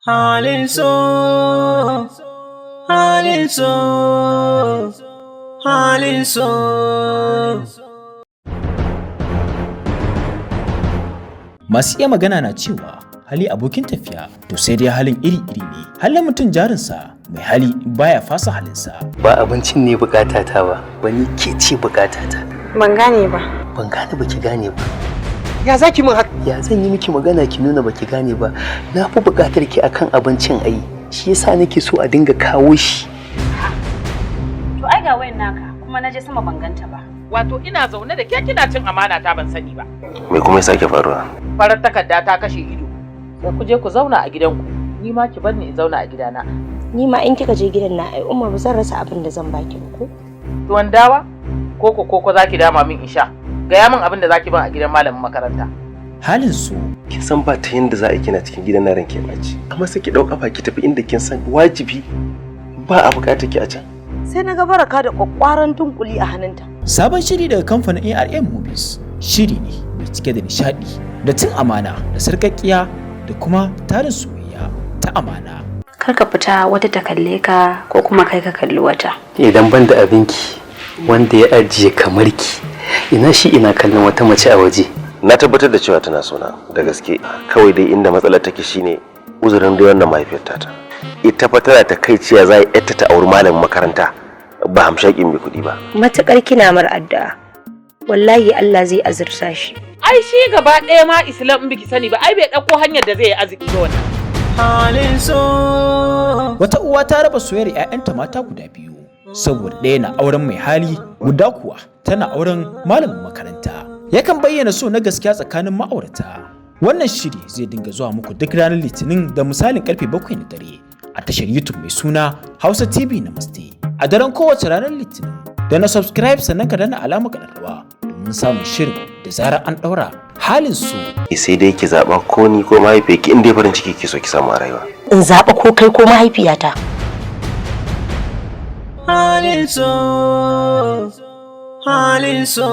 Halin so, halin so, halin so. Masu iya magana na cewa hali abokin tafiya, to sai dai halin iri-iri ne. Halin mutum jarinsa, mai hali baya fasa halinsa. Ba abincin ne bukatata ba, wani ke ce bukatata. Ban gane ba. Ban gane ba, ki gane ba. Ya zaki min haka? Ya zan yi miki magana ki nuna baki gane ba? Na fi bukatar ki akan abincin ai. Shi yasa nake so a dinga kawo shi. To ai ga wayan naka kuma na je sama ban ganta ba. Wato ina zaune da ke kina cin amana ta ban sani ba. Me kuma ya sake faruwa? Farar takarda ta kashe ido. Sai ku je ku zauna a gidanku. Ni ma ki bar ni in zauna a gidana. Ni ma in kika je gidan na ai Umma, ba zan rasa abin da zan baki ba ko? Tuwon dawa? Koko koko zaki dama min in sha. Gaya min abin da zaki ban a gidan malamin makaranta. Halin so. Kin san ba ta yanda za a yi kina cikin gidan nan ranke ɓaci. Amma sai ki ɗau kafa ki tafi inda kin san wajibi ba a buƙatar ki a can. Sai na ga Baraka da kwakwaran tunkuli a hannunta. Sabon shiri daga kamfanin ARM Movies, shiri ne mai cike da nishadi da cin amana da sarƙaƙiya da kuma tarin soyayya ta amana. Kar ka fita wata ta kalle ka ko kuma kai ka kalli wata. Idan ban da abinki wanda ya ajiye kamar ki, ina shi ina kallon wata mace a waje? Na tabbatar da cewa tana sona da gaske. Kawai dai inda matsalar take shine uzurin da wannan mahaifiyar tata. Ita fa tana ta kai ciya za a yi ta auri malamin makaranta ba hamshakin mai kuɗi ba. Matukar kina mar addu'a, wallahi Allah zai azurta shi. Ai shi gaba ɗaya ma Islam in biki sani ba, ai bai ɗauko hanyar da zai yi arziki ba wannan. Halin so. Wata uwa ta raba soyayyar 'ya'yanta mata guda biyu saboda ɗaya na auren mai hali, guda kuwa tana auren malamin makaranta. Yakan bayyana so na gaskiya tsakanin ma'aurata. Wannan shiri zai dinga zuwa muku duk ranar Litinin da misalin karfe 7 na dare a tashar YouTube mai suna Hausa TV Namaste. A daren kowace ranar Litinin da na subscribe, sannan ka danna alamar ƙararrawa domin samun shirin da zarar an ɗaura. Halin so. Sai dai ki zaɓa ko ni ko mahaifiyarki, in dai farin ciki ke so ki samu a rayuwa. In zaɓa ko kai ko mahaifiyata? Halin so, halin so.